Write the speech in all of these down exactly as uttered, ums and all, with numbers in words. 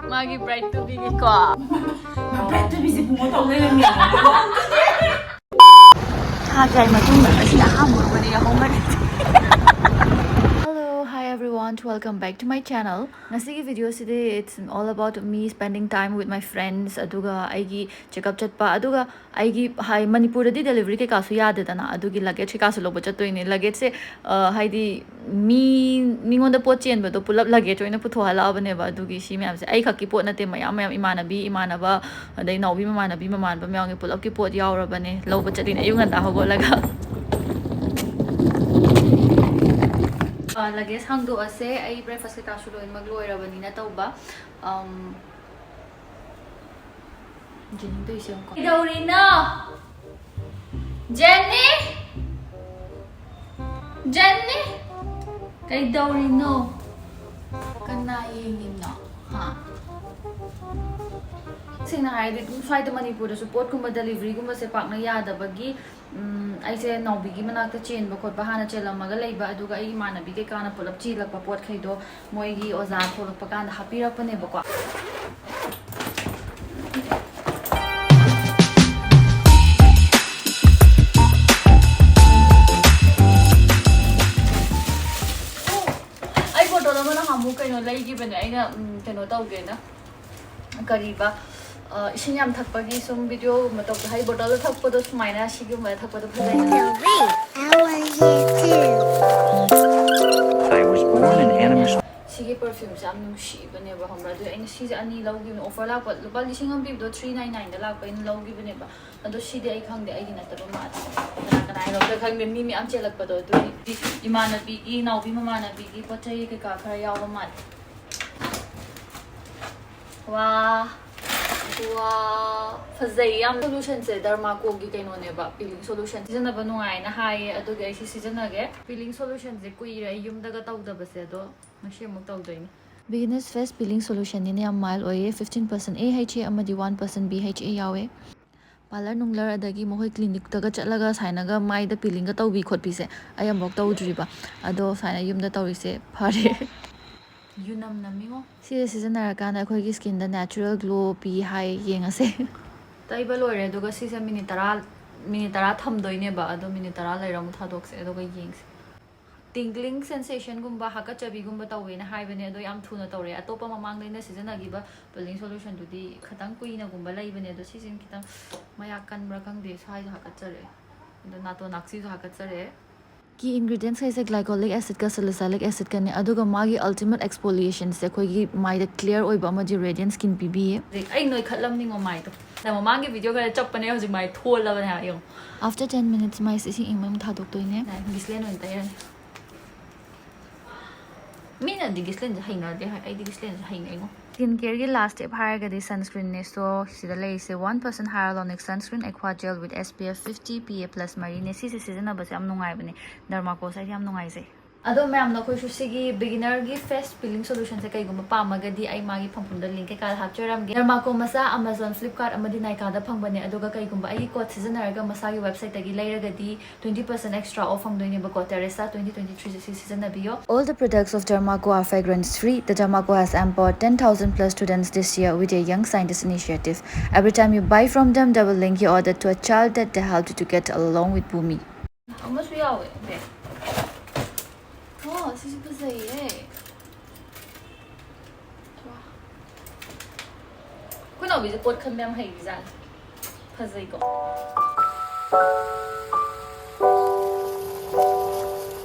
ꯃꯥꯒꯤ bride to be ꯒꯤꯀꯣ꯫ Bright ꯇꯨꯕꯤꯁꯦ ꯄꯨꯡꯉꯣ ꯇꯧ ꯂꯩꯔꯝꯃꯦ꯫ ꯊꯥ ꯀꯌꯥꯒꯤ ꯃꯇꯨꯡꯗ ꯑꯁꯤꯅ ꯑꯍꯥꯟꯕ ꯑꯣꯏꯕꯅꯦ ꯌꯥꯍꯧ ꯉꯟ Hello, hi everyone, welcome back to my channel. ꯉꯁꯤꯒꯤ video CD it's all about me spending time with my friends, ꯑꯗꯨꯒ ꯑꯩꯒꯤ check up ꯆꯠꯄ, ꯑꯗꯨꯒ ꯑꯩꯒꯤ ꯍꯥꯏ ꯃꯅꯤꯄꯨꯔꯗꯗꯤ delivery ꯀꯩꯀꯥꯁꯨ ꯌꯥꯗꯦꯗꯅ, ꯑꯗꯨꯒꯤ luggage ꯀꯩꯀꯥꯁꯨ ꯂꯧꯕ ꯆꯠꯇꯣꯏꯅꯦ꯫ Luggage ꯁꯦ ꯍꯥꯏꯗꯤ ꯃꯤ ꯃꯤꯉꯣꯟꯗ ꯄꯣꯠ ꯆꯦꯟꯕꯗꯣ ꯄꯨꯂꯞ luggage ꯑꯣꯏꯅ ꯄꯨꯊꯣꯛꯍꯜꯂꯛꯑꯕꯅꯦꯕ꯫ ꯑꯗꯨꯒꯤ ꯁꯤ ꯃꯌꯥꯝꯁꯦ ꯑꯩꯈꯛꯀꯤ ꯄꯣꯠ ꯅꯠꯇꯦ, ꯃꯌꯥꯝ ꯃꯌꯥꯝ, ꯏꯃꯥꯟꯅꯕꯤ ꯏꯃꯥꯟꯅꯕ, ꯑꯗꯩ ꯏꯅꯥꯎꯕꯤ ꯃꯃꯥꯟꯅꯕꯤ ꯃꯃꯥꯟꯅꯕ ꯃꯌꯥꯝꯒꯤ ꯄꯨꯂꯞꯀꯤ ꯄꯣꯠ ꯌꯥꯎꯔꯕꯅꯦ꯫ ꯂꯧꯕ ꯆꯠꯂꯤꯅꯦ ꯑꯌꯨꯛ ꯉꯟꯇꯥ ꯍꯧꯒꯠꯂꯒ꯫ ꯑ, luggage ꯍꯥꯡꯗꯣꯛꯑꯁꯦ꯫ ꯑꯩ breakfast ꯀꯩꯀꯥꯁꯨ ꯂꯣꯏꯅꯃꯛ ꯂꯣꯏꯔꯕꯅꯤꯅ ꯇꯧꯕ꯫ ꯑꯝ, ꯖꯦꯅꯤ ꯇꯧꯔꯤꯁꯦ ꯌꯦꯡꯉꯨꯀꯣ꯫ ꯀꯩꯗꯧꯔꯤꯅꯣ? ꯖꯦꯅꯤ? ꯖꯦꯅꯤ? ꯀꯩꯗꯧꯔꯤꯅꯣ? ꯀꯅꯥ ꯌꯦꯡꯉꯤꯅꯣ? ꯍꯥ? ꯁꯦꯡꯅ ꯍꯥꯏꯔꯗꯤ ꯑꯗꯨꯝ ꯁ꯭ꯋꯥꯏꯗ ꯃꯅꯤꯄꯨꯔꯗꯁꯨ ꯄꯣꯠꯀꯨꯝꯕ delivery ꯒꯨꯝꯕꯁꯦ ꯄꯥꯛꯅ ꯌꯥꯗꯕꯒꯤ, ꯎꯝ, ꯑꯩꯁꯦ ꯅꯥꯎꯕꯤꯒꯤ ꯃꯅꯥꯛꯇ ꯆꯦꯟꯕ ꯈꯣꯠꯄ ꯍꯥꯟꯅ ꯆꯦꯜꯂꯝꯃꯒ ꯂꯩꯕ, ꯑꯗꯨꯒ ꯑꯩ ꯏꯃꯥꯟꯅꯕꯤ ꯀꯩꯀꯥꯅ ꯄꯨꯂꯞ ꯆꯦꯜꯂꯛꯄ ꯄꯣꯠꯈꯩꯗꯣ ꯃꯣꯏꯒꯤ ꯑꯣꯖꯥ ꯊꯣꯛꯂꯛꯄ ꯀꯥꯟꯗ ꯍꯥꯞꯄꯤꯔꯛꯄꯅꯦꯕꯀꯣ꯫ ꯑꯩ bottle ꯑꯃ ꯅꯍꯥꯟꯃꯨꯛ ꯀꯩꯅꯣ ꯂꯩꯈꯤꯕꯅꯦ ꯑꯩꯅ, ꯎꯝ, ꯀꯩꯅꯣ ꯇꯧꯒꯦꯅ꯫ ꯀꯔꯤꯕ, ꯑ, ꯏꯁꯤꯡ ꯌꯥꯝ ꯊꯛꯄꯒꯤ ꯁꯨꯝ video ꯒꯨꯝꯕ ꯇꯧꯕꯗ, ꯍꯥꯏꯗꯤ bottle ꯗ ꯊꯛꯄꯗꯣ ꯁꯨꯃꯥꯏꯅ ꯁꯤꯒꯨꯝꯕꯗ ꯊꯛꯄꯗꯣ ꯐꯖꯩ꯫ Wait, I want here too. I was born an animist. ꯁꯤꯒꯤ perfume ꯁꯦ ꯌꯥꯝ ꯅꯨꯡꯁꯤꯕꯅꯦꯕ, ꯈꯪꯕ꯭ꯔꯥ? ꯑꯗꯨ ꯑꯩꯅ ꯁꯤꯁꯦ ꯑꯅꯤ ꯂꯧꯈꯤꯕꯅꯦ, offer ꯂꯥꯛꯄ, ꯂꯨꯄꯥ ꯂꯤꯁꯤꯡ ꯑꯃ ꯄꯤꯕꯗꯣ three nine nine ꯗ ꯂꯥꯛꯄ, ꯑꯩꯅ ꯂꯧꯈꯤꯕꯅꯦꯕ꯫ ꯑꯗꯣ ꯁꯤꯗꯤ ꯑꯩ ꯈꯪꯗꯦ, ꯑꯩꯒꯤ ꯅꯠꯇꯕ ꯃꯥꯜꯂꯦ꯫ ꯀꯅꯥ ꯀꯅꯥ ꯂꯧꯗꯣꯏ ꯈꯪꯗꯦ, ꯃꯤ ꯃꯌꯥꯝ ꯆꯦꯜꯂꯛꯄꯗꯣ꯫ ꯑꯗꯨꯒꯤ ꯏꯃꯥꯟꯅꯕꯤꯒꯤ, ꯏꯅꯥꯎꯄꯤ ꯃꯃꯥꯟꯅꯕꯤꯒꯤ ꯄꯣꯠ ꯆꯩ ꯀꯩꯀꯥ ꯈꯔ ꯌꯥꯎꯕ ꯃꯥꯜꯂꯦ꯫ ꯋꯥ, ꯋꯥ, ꯐꯖꯩ ꯌꯥꯝ꯫ Solution ꯁꯦ Derma Co ꯒꯤ ꯀꯩꯅꯣꯅꯦꯕ, peeling solution꯫ ꯁꯤꯖꯤꯟꯅꯕ ꯅꯨꯡꯉꯥꯏꯅ ꯍꯥꯏꯌꯦ, ꯑꯗꯨꯒꯤ ꯑꯩ ꯁꯤ ꯁꯤꯖꯤꯟꯅꯒꯦ꯫ Peeling solution ꯁꯦ ꯀꯨꯏꯔꯦ ꯑꯩ ꯌꯨꯝꯗꯒ ꯇꯧꯗꯕꯁꯦ, ꯑꯗꯣ ꯉꯁꯤ ꯑꯃꯨꯛ ꯇꯧꯗꯣꯏꯅꯤ꯫ Venus Face Peeling Solution ꯅꯤꯅ ꯌꯥꯝ mild ꯑꯣꯏꯌꯦ, fifteen percent A H A ꯑꯃꯗꯤ one percent B H A ꯌꯥꯎꯋꯦ꯫ Parlour ꯅꯨꯡꯂꯔ ꯑꯗꯒꯤ ꯃꯈꯣꯏ clinic ꯇꯒ ꯆꯠꯂꯒ ꯁꯨꯃꯥꯏꯅꯒ ꯃꯥꯏꯗ peeling ꯒ ꯇꯧꯕꯤ ꯈꯣꯠꯄꯤꯁꯦ ꯑꯩ ꯑꯃꯨꯛ ꯇꯧꯗ꯭ꯔꯤꯕ꯫ ꯑꯗꯣ ꯁꯨꯃꯥꯏꯅ ꯌꯨꯝꯗ ꯇꯧꯔꯤꯁꯦ ꯐꯔꯦ꯫ ꯌꯨꯅꯝ ꯅꯝꯃꯤꯉꯣ꯫ ꯁꯤꯁꯦ ꯁꯤꯖꯤꯟꯅꯔꯀꯥꯟꯗ ꯑꯩꯈꯣꯏꯒꯤ ꯁ꯭ꯀꯤꯟꯗ natural glow ꯄꯤ ꯍꯥꯏ, ꯌꯦꯡꯉꯁꯦ꯫ ꯇꯩꯕ ꯂꯣꯏꯔꯦ, ꯑꯗꯨꯒ ꯁꯤꯁꯦ ꯃꯤꯅꯤꯠ ꯇꯔꯥ, ꯃꯤꯅꯤꯠ ꯇꯔꯥ ꯊꯝꯗꯣꯏꯅꯦꯕ꯫ ꯑꯗꯣ ꯃꯤꯅꯤꯠ ꯇꯔꯥ ꯂꯩꯔ ꯑꯃꯨꯛ ꯊꯥꯗꯣꯛꯁꯦ, ꯑꯗꯨꯒ ꯌꯦꯡꯁꯦ꯫ Tingling sensationꯒꯨꯝꯕ, ꯍꯥꯀꯠꯆꯕꯤꯒꯨꯝꯕ ꯇꯧꯋꯦꯅ ꯍꯥꯏꯕꯅꯦ, ꯑꯗꯣ ꯌꯥꯝ ꯊꯨꯅ ꯇꯧꯔꯦ꯫ ꯑꯇꯣꯞꯄ ꯃꯃꯥꯡꯗ ꯑꯩꯅ ꯁꯤꯖꯤꯟꯅꯈꯤꯕ peeling solutionꯗꯨꯗꯤ ꯈꯤꯇꯪ ꯀꯨꯏꯅꯒꯨꯝꯕ ꯂꯩꯕꯅꯦ, ꯑꯗꯣ ꯁꯤꯁꯤꯅ ꯈꯤꯇꯪ ꯃꯌꯥꯛ ꯀꯟꯕ꯭ꯔꯥ ꯈꯪꯗꯦ, ꯁ꯭ꯋꯥꯏꯁꯨ ꯍꯥꯀꯠꯆꯔꯛꯑꯦ, ꯑꯗꯣ ꯅꯥꯇꯣꯟ ꯅꯥꯛꯁꯤꯁꯨ ꯍꯥꯀꯠꯆꯔꯛꯑꯦ꯫ Key ingredientsꯈꯩꯁꯦ glycolic acidꯀ salicylic acidꯀꯅꯦ, ꯑꯗꯨꯒ ꯃꯥꯒꯤ ultimate exfoliationꯁꯦ ꯑꯩꯈꯣꯏꯒꯤ ꯃꯥꯏꯗ clear ꯑꯣꯏꯕ ꯑꯃꯗꯤ radiant skin ꯄꯤꯕꯤꯌꯦ꯫ ꯍꯧꯖꯤꯛ ꯑꯩ ꯅꯣꯏꯈꯠꯂꯝꯅꯤꯉꯣ ꯃꯥꯏꯗꯣ꯫ ꯑꯗ ꯃꯃꯥꯡꯒꯤ video ꯈꯔ ꯆꯞꯄꯅꯦ, ꯍꯧꯖꯤꯛ ꯃꯥꯏ ꯊꯣꯜꯂꯕꯅꯦ ꯍꯥꯏꯕ, ꯌꯦꯡꯉꯣ꯫ After ten minutes ꯃꯥꯏꯁꯦ ꯏꯁꯤꯡ ꯏꯪꯕ ꯑꯃ ꯊꯥꯗꯣꯛꯇꯣꯏꯅꯦ꯫ Glycerin ꯑꯣꯏꯅ ꯇꯩꯔꯅꯤ꯫ ꯃꯤꯅꯗꯤ Glycerinꯁꯦ ꯍꯩꯅꯗꯦ ꯍꯥꯏ, ꯑꯩꯗꯤ Glycerinꯁꯦ ꯍꯩꯅꯩꯉꯣ꯫ Skin careꯒꯤ last step ꯍꯥꯏꯔꯒꯗꯤ sunscreenꯅꯦ꯫ So ꯁꯤꯗ ꯂꯩꯔꯤꯁꯦ one percent hyaluronic sunscreen aqua gel with SPF fifty, PA plus ꯃꯔꯤꯅꯦ꯫ ꯁꯤꯁꯦ ꯁꯤꯖꯤꯟꯅꯕꯁꯦ ꯌꯥꯝ ꯅꯨꯡꯉꯥꯏꯕꯅꯦ, Dermacoꯁꯦ ꯑꯩꯗꯤ ꯌꯥꯝ ꯅꯨꯡꯉꯥꯏꯖꯩ꯫ ꯑꯗꯣ ꯃꯌꯥꯝꯅ ꯑꯩꯈꯣꯏꯁꯨ ꯁꯤꯒꯤ beginnerꯒꯤ face peeling solutionꯁꯦ ꯀꯩꯒꯨꯝꯕ ꯄꯥꯝꯃꯒꯗꯤ ꯑꯩ ꯃꯥꯒꯤ ꯐꯪꯐꯝꯗ link ꯀꯩꯀꯥꯗ ꯍꯥꯞꯆꯔꯝꯒꯦ꯫ Dermaco ꯃꯆꯥ Amazon, Flipkart ꯑꯃꯗꯤ Nykaaꯗ ꯐꯪꯕꯅꯦ꯫ ꯑꯗꯨꯒ ꯀꯩꯒꯨꯝꯕ ꯑꯩꯒꯤ code ꯁꯤꯖꯤꯟꯅꯔꯒ ꯃꯁꯥꯒꯤ websiteꯇꯒꯤ ꯂꯩꯔꯒꯗꯤ twenty percent extra off ꯐꯪꯗꯣꯏꯅꯦꯕꯀꯣ꯫ Teresa twenty twenty threeꯁꯦ ꯁꯤ ꯁꯤꯖꯤꯟꯅꯕꯤꯌꯣ꯫ All the products of Dermaco are fragrance free. The Dermaco has empowered ten thousand plus students this year with their Young Scientist initiative. Every time you buy from them, they will link your order to a child that they helped to get along with Bhumi. ꯑꯃꯁꯨ ꯌꯥꯎꯋꯦ, back꯫ ꯑꯣ, ꯁꯤꯁꯨ ꯐꯖꯩꯌꯦ꯫ ꯋꯥ꯫ ꯑꯩꯈꯣꯏ ꯅꯥꯎꯕꯤꯁꯦ ꯄꯣꯠ ꯈꯟꯕ ꯌꯥꯝ ꯍꯩꯕꯖꯥꯠꯅꯤ꯫ ꯐꯖꯩꯀꯣ꯫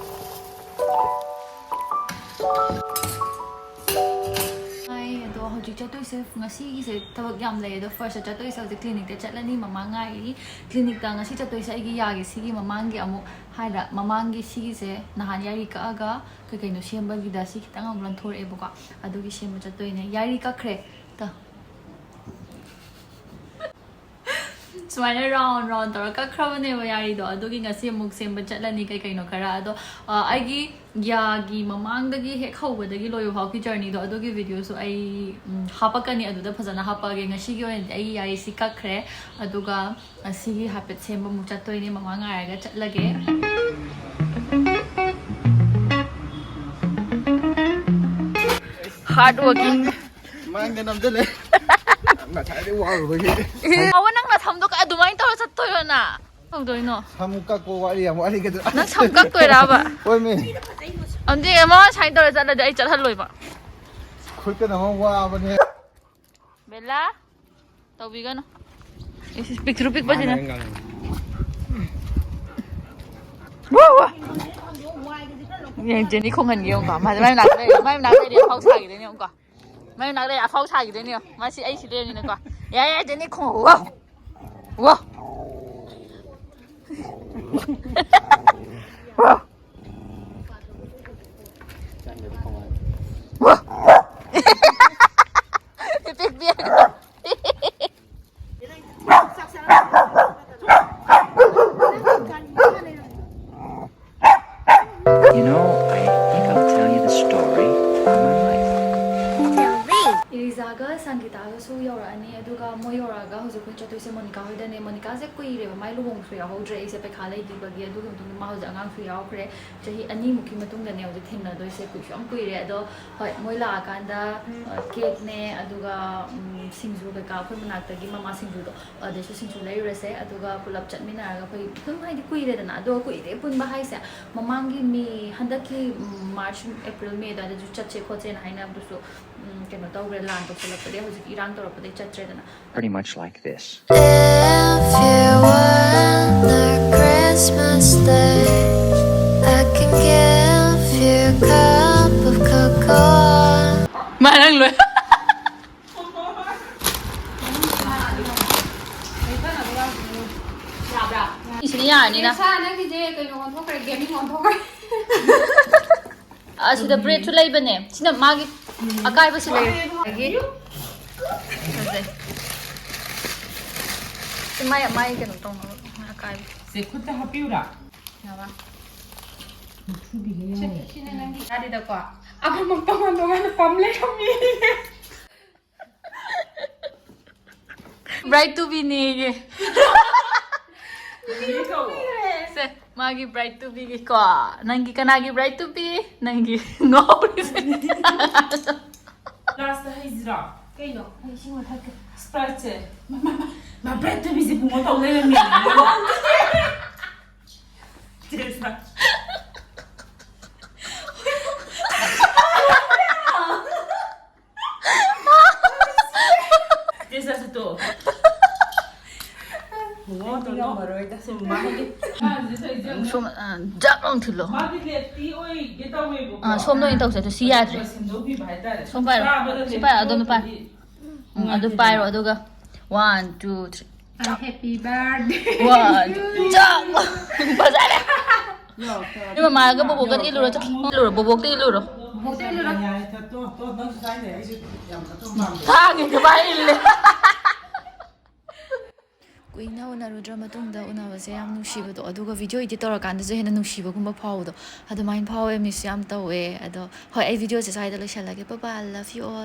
ꯍꯥꯏ, ꯑꯗꯣ ꯍꯧꯖꯤꯛ ꯆꯠꯇꯣꯏꯁꯦ, ꯉꯁꯤꯒꯤꯁꯦ ꯊꯕꯛ ꯌꯥꯝ ꯂꯩ꯫ ꯑꯗꯣ first ꯆꯠꯇꯣꯏꯁꯦ ꯍꯧꯖꯤꯛ clinicꯇ ꯆꯠꯂꯅꯤ, ꯃꯃꯥ ꯉꯥꯏꯔꯤ꯫ Clinicꯇ ꯉꯁꯤ ꯆꯠꯇꯣꯏꯁꯦ ꯑꯩꯒꯤ ꯌꯥꯒꯤ ꯁꯤꯒꯤ ꯃꯃꯥꯡꯒꯤ ꯑꯃꯨꯛ ꯍꯥꯏꯔ, ꯃꯃꯥꯡꯒꯤ ꯁꯤꯒꯤꯁꯦ ꯅꯍꯥꯟ ꯌꯥꯔꯤ ꯀꯛꯑꯒ ꯀꯩ ꯀꯩꯅꯣ ꯁꯦꯝꯕꯒꯤꯗ ꯁꯤ ꯈꯤꯇꯪ ꯑꯃꯨꯛ ꯂꯧꯊꯣꯔꯛꯑꯦꯕꯀꯣ꯫ ꯑꯗꯨꯒꯤ ꯁꯦꯝꯕ ꯆꯠꯇꯣꯏꯅꯦ꯫ ꯌꯥꯔꯤ ꯀꯛꯈ꯭ꯔꯦ꯫ ꯇ꯫ ꯁꯨꯃꯥꯏꯅ round round ꯇꯧꯔ ꯀꯛꯈ꯭ꯔꯕꯅꯦꯕ ꯌꯥꯔꯤꯗꯣ꯫ ꯑꯗꯨꯒꯤ ꯉꯁꯤ ꯑꯃꯨꯛ ꯁꯦꯝꯕ ꯆꯠꯂꯅꯤ ꯀꯩ ꯀꯩꯅꯣ ꯈꯔ꯫ ꯑꯗꯣ, ꯑ, ꯑꯩꯒꯤ ꯌꯥꯒꯤ ꯃꯃꯥꯡꯗꯒꯤ ꯍꯦꯛ ꯍꯧꯕꯗꯒꯤ ꯂꯣꯏꯕ ꯐꯥꯎꯒꯤ journeyꯗꯣ, ꯑꯗꯨꯒꯤ videoꯁꯨ ꯑꯩ, ꯎꯝ, ꯍꯥꯄꯛꯀꯅꯤ꯫ ꯑꯗꯨꯗ ꯐꯖꯅ ꯍꯥꯄꯛꯑꯒꯦ꯫ ꯉꯁꯤꯒꯤ ꯑꯣꯏꯅꯗꯤ ꯑꯩꯒꯤ ꯌꯥꯔꯤꯁꯤ ꯀꯛꯈ꯭ꯔꯦ꯫ ꯑꯗꯨꯒ ꯉꯁꯤꯒꯤ ꯍꯥꯏꯐꯦꯠ ꯁꯦꯝꯕ ꯑꯃꯨꯛ ꯆꯠꯇꯣꯏꯅꯦ꯫ ꯃꯃꯥ ꯉꯥꯏꯔꯒ ꯆꯠꯂꯒꯦ꯫ Hard working. ꯃꯥꯡꯗ ꯅꯝꯁꯤꯜꯂꯦ꯫ ꯉꯁꯥꯏꯗꯩ ꯋꯥꯔꯨꯕꯒꯤ꯫ ꯑꯋꯣ, ꯅꯪ ꯅꯁꯝꯗꯣ ꯑꯗꯨꯃꯥꯏꯅ ꯇꯧꯔ ꯆꯠꯇꯣꯏꯔꯣ ꯅꯪ? ꯇꯧꯗꯣꯏꯅꯣ? ꯁꯝ ꯀꯛꯄ ꯋꯥꯠꯂꯤ, ꯌꯥꯝ ꯋꯥꯠꯂꯤ ꯀꯩꯗꯧ? ꯅꯪ ꯁꯝ ꯀꯛꯇꯣꯏꯔꯕ? ꯍꯣꯏꯃꯤ꯫ ꯑꯗꯨꯗꯤ ꯃꯃꯥ ꯁꯨꯃꯥꯏꯅ ꯇꯧꯔ ꯆꯠꯂꯗꯤ ꯑꯩ ꯆꯠꯍꯜꯂꯣꯏꯕ꯫ ꯈꯨꯠꯀꯅ ꯃꯔꯣꯟ ꯋꯥꯕꯅꯦ꯫ ꯕꯦꯂꯥ, ꯇꯧꯕꯤꯒꯅꯨ꯫ ꯏꯁ, ꯏꯁ, ꯄꯤꯛꯇ꯭ꯔꯨ ꯄꯤꯛꯄꯁꯤꯅ꯫ ꯋꯥ, ꯋꯥ꯫ ꯌꯦꯡ, ꯖꯦꯅꯤ ꯈꯣꯡꯍꯟꯒꯦ ꯌꯦꯡꯉꯨꯀꯣ꯫ ꯃꯥꯁꯦ ꯃꯥꯏ ꯃꯅꯥꯛꯇ ꯂꯩꯔꯦ, ꯃꯥꯏ ꯃꯅꯥꯛꯇ ꯂꯩꯔꯦ, ꯑꯐꯥꯎ ꯁꯥꯈꯤꯗꯣꯏꯅꯦ ꯌꯦꯡꯉꯨꯀꯣ꯫ ꯃꯥꯏ ꯃꯅꯥꯛꯇ ꯂꯩꯔꯦ, ꯑꯐꯥꯎ ꯁꯥꯈꯤꯗꯣꯏꯅꯦ ꯌꯦꯡꯉꯨ꯫ ꯃꯥꯁꯤ ꯑꯩ ꯁꯤ ꯂꯩꯔꯅꯤꯅꯀꯣ꯫ ꯌꯥꯏ, ꯌꯥꯏ, ꯖꯦꯅꯤ ꯈꯣꯡꯍꯧ꯫ ꯋꯥ꯫ ꯋꯥ꯫ ꯋꯥ꯫ ꯋꯥ꯫ ꯄꯤꯛ ꯄꯤꯛ꯫ You know, I think I'll tell you the story of my life. ꯏꯔꯤꯖꯥꯒ ꯁꯪꯒꯤꯇꯥꯒꯁꯨ ꯌꯧꯔꯛꯑꯅꯤ꯫ ꯑꯗꯨꯒ ꯃꯣꯏ ꯌꯧꯔꯛꯑꯒ ꯍꯧꯖꯤꯛ ꯑꯩꯈꯣꯏ ꯆꯠꯇꯣꯏꯁꯦ ꯃꯣꯅꯤꯀꯥ ꯍꯣꯏꯗꯅꯦ꯫ ꯃꯣꯅꯤꯀꯥꯁꯦ ꯀꯨꯏꯔꯦꯕ ꯃꯥꯏ ꯂꯨꯍꯣꯡꯕꯁꯨ ꯌꯥꯎꯍꯧꯗ꯭ꯔꯦ, ꯑꯩꯁꯦ ꯄꯩꯈꯥ ꯂꯩꯈꯤꯕꯒꯤ꯫ ꯑꯗꯨꯒꯤ ꯃꯇꯨꯡꯗ ꯃꯥ ꯍꯧꯖꯤꯛ ꯑꯉꯥꯡꯁꯨ ꯌꯥꯎꯈ꯭ꯔꯦ꯫ ꯆꯍꯤ ꯑꯅꯤꯃꯨꯛꯀꯤ ꯃꯇꯨꯡꯗꯅꯦ ꯍꯧꯖꯤꯛ ꯊꯦꯡꯅꯗꯣꯏꯁꯦ꯫ ꯀꯨꯏꯁꯨ ꯌꯥꯝ ꯀꯨꯏꯔꯦ꯫ ꯑꯗꯣ ꯍꯣꯏ, ꯃꯣꯏ ꯂꯥꯛꯑꯀꯥꯟꯗ, ꯑ, ꯀꯦꯛꯅꯦ, ꯑꯗꯨꯒ, ꯎꯝ, ꯁꯤꯡꯖꯨ ꯀꯩꯀꯥ, ꯑꯩꯈꯣꯏ ꯃꯅꯥꯛꯇꯒꯤ ꯃꯃꯥ ꯁꯤꯡꯖꯨꯗꯣ, ꯑꯗꯩꯁꯨ ꯁꯤꯡꯖꯨ ꯂꯩꯔꯨꯔꯁꯦ꯫ ꯑꯗꯨꯒ ꯄꯨꯂꯞ ꯆꯠꯃꯤꯟꯅꯔꯒ ꯑꯩꯈꯣꯏ ꯑꯗꯨꯝ, ꯍꯥꯏꯗꯤ, ꯀꯨꯏꯔꯦꯗꯅ꯫ ꯑꯗꯣ ꯀꯨꯏꯔꯦ ꯄꯨꯟꯕ ꯍꯥꯏꯁꯦ꯫ ꯃꯃꯥꯡꯒꯤ ꯃꯦ, ꯍꯟꯗꯛꯀꯤ, ꯎꯝ, ꯃꯥꯔꯆ, ꯑꯦꯄ꯭ꯔꯤꯜ, ꯃꯦ ꯑꯗꯨꯋꯥꯏꯗꯁꯨ ꯆꯠꯁꯦ ꯈꯣꯠꯁꯦꯅ ꯍꯥꯏꯅꯕꯗꯨꯁꯨ, ꯎꯝ, ꯀꯩꯅꯣ ꯇꯧꯈ꯭ꯔꯦ, ꯂꯥꯟ ꯇꯧꯁꯜꯂꯛꯄꯗꯒꯤ ꯍꯧꯖꯤꯛ ꯏꯔꯥꯡ ꯇꯧꯔꯛꯄꯗꯒꯤ ꯆꯠꯇ꯭ꯔꯦꯗꯅ꯫ Pretty much like this. If you were the Christmas day, I can give you a cup of cocoa. ꯃꯥ ꯅꯪ ꯂꯣꯏ꯫ ꯁꯤꯗꯤ ꯌꯥꯔꯅꯤꯅ꯫ ꯁꯥ ꯅꯪꯒꯤꯁꯦ ꯀꯩꯅꯣ ꯑꯣꯟꯊꯣꯛꯈ꯭ꯔꯦ, ꯒꯦꯃꯤꯡ ꯑꯣꯟꯊꯣꯛꯈ꯭ꯔꯦ꯫ ꯑꯁꯤꯗ ꯕ꯭ꯔꯦꯗꯁꯨ ꯂꯩꯕꯅꯦ꯫ ꯁꯤꯅ ꯃꯥꯒꯤ ꯑꯀꯥꯏꯕꯁꯤ ꯂꯩꯔꯦ꯫ ꯑꯗꯒꯤ ꯐꯖꯩ꯫ ꯁꯤ ꯃꯥꯏ, ꯃꯥꯏ ꯀꯩꯅꯣ ꯇꯧꯅꯕ ꯑꯀꯥꯏꯕ꯫ ꯁꯦ ꯈꯨꯠꯇ ꯍꯥꯞꯄꯤꯌꯨꯔꯥ? ꯌꯥꯕ? ꯊꯨꯕꯤꯒ ꯌꯥꯎꯋꯦ꯫ ꯁꯤꯅ ꯅꯪꯒꯤ ꯒꯥꯔꯤꯗꯀꯣ ꯑꯃꯃꯝ ꯇꯣꯉꯥꯟ ꯇꯣꯉꯥꯟꯅ ꯄꯝ ꯂꯩꯔꯝꯃꯤ꯫ ꯕ꯭ꯔꯥꯏꯠ ꯇꯨꯕꯤꯅꯦꯌꯦ꯫ ꯁꯦ, ꯃꯥꯒꯤ ꯕ꯭ꯔꯥꯏꯠ ꯇꯨꯕꯤꯒꯤꯀꯣ꯫ ꯅꯪꯒꯤ ꯀꯅꯥꯒꯤ ꯕ꯭ꯔꯥꯏꯠ ꯇꯨꯕꯤ? ꯅꯪꯒꯤ ꯉꯥꯎꯔꯤꯁꯦ꯫ ꯁꯤꯔꯣ? ꯀꯩꯅꯣ? ꯑꯩ ꯏꯁꯤꯡ ꯑꯃ ꯊꯛꯀꯦ꯫ ꯁ꯭ꯄ꯭ꯔꯥꯏꯠꯁꯦ꯫ ꯃꯥ, ꯃꯥ, ꯃꯥ, ꯃꯥ, ꯕ꯭ꯔꯦꯗ ꯇꯨꯕꯤꯁꯦ ꯕꯨꯡꯉꯣ ꯇꯧ ꯂꯩꯔꯝꯃꯦ꯫ ꯆꯦꯁ꯫ ꯆꯦꯁ, ꯆꯦꯁ, ꯇꯣ꯫ ꯕꯨꯡꯉꯣ, ꯇꯣ, ꯇꯣ꯫ ꯉꯝꯃꯔꯣꯏꯗ꯫ ꯁꯨꯝ ꯃꯥ ꯍꯥꯏꯗꯤ꯫ ꯃꯥꯁꯦ ꯇꯧꯔꯤꯁꯦ ꯌꯦꯡꯉꯨ꯫ ꯁꯣꯝ ꯑ, ꯖꯛ ꯂꯥꯎ ꯊꯤꯜꯂꯣ꯫ ꯃꯥꯗꯤ ꯂꯦꯐꯇꯤ ꯑꯣꯏꯒꯦ ꯇꯧꯋꯦꯕꯀꯣ꯫ ꯑꯥ, ꯁꯣꯝꯗ ꯑꯣꯏꯅ ꯇꯧꯁꯦ꯫ ꯑꯗꯨ ꯁꯤ ꯌꯥꯗ꯭ꯔꯦ꯫ ꯑꯗꯨꯒ ꯁꯦꯝꯗꯣꯛꯄꯤꯕ ꯍꯥꯏꯇꯥꯔꯦ꯫ ꯁꯣꯝ ꯄꯥꯏꯔꯣ꯫ ꯆꯥꯕꯗ ꯁꯤ ꯄꯥꯏꯔꯣ꯫ ꯑꯗꯣꯝꯗ ꯄꯥꯏꯔꯣ꯫ ꯂꯦꯞꯄꯗꯤ ꯎꯝ, ꯑꯗꯨ ꯄꯥꯏꯔꯣ꯫ ꯑꯗꯨꯒ one, two, three. Happy birthday. One, ꯖꯛ꯫ ꯐꯖꯔꯦ꯫ ꯅꯣꯏ ꯃꯃꯥꯒ ꯕꯣꯕꯣꯛꯀ ꯏꯜꯂꯨꯔꯣ꯫ ꯆꯠꯈꯤ꯫ ꯏꯜꯂꯨꯔꯣ꯫ ꯕꯣꯕꯣꯛꯇ ꯏꯜꯂꯨꯔꯣ꯫ ꯕꯣꯕꯣꯛꯇ ꯏꯜꯂꯨꯔꯣ꯫ ꯌꯥꯏ, ꯆꯠꯇꯣ, ꯇꯣ, ꯅꯪꯁꯨ ꯆꯥꯏꯅꯦ, ꯑꯩꯁꯨ ꯌꯥꯝ ꯆꯠꯇꯧ ꯃꯥꯟꯗꯦ꯫ ꯊꯥꯡꯒꯤ ꯈꯨꯕꯥꯏ ꯏꯜꯂꯦ꯫ ꯀꯨꯏꯅ ꯎꯅꯔꯨꯗ꯭ꯔ ꯃꯇꯨꯡꯗ ꯎꯅꯕꯁꯦ ꯌꯥꯝ ꯅꯨꯡꯁꯤꯕꯗꯣ, ꯑꯗꯨꯒ video edit ꯇꯧꯔꯀꯥꯟꯗꯁꯨ ꯍꯦꯟꯅ ꯅꯨꯡꯁꯤꯕꯒꯨꯝꯕ ꯐꯥꯎꯕꯗꯣ, ꯑꯗꯨꯃꯥꯏꯅ ꯐꯥꯎꯋꯦ꯫ Miss ꯌꯥꯝ ꯇꯧꯋꯦ꯫ ꯑꯗꯣ ꯍꯣꯏ, ꯑꯩ videoꯁꯦ ꯁ꯭ꯋꯥꯏꯗ ꯂꯣꯏꯁꯤꯜꯂꯒꯦ꯫ Bye bye, love you all.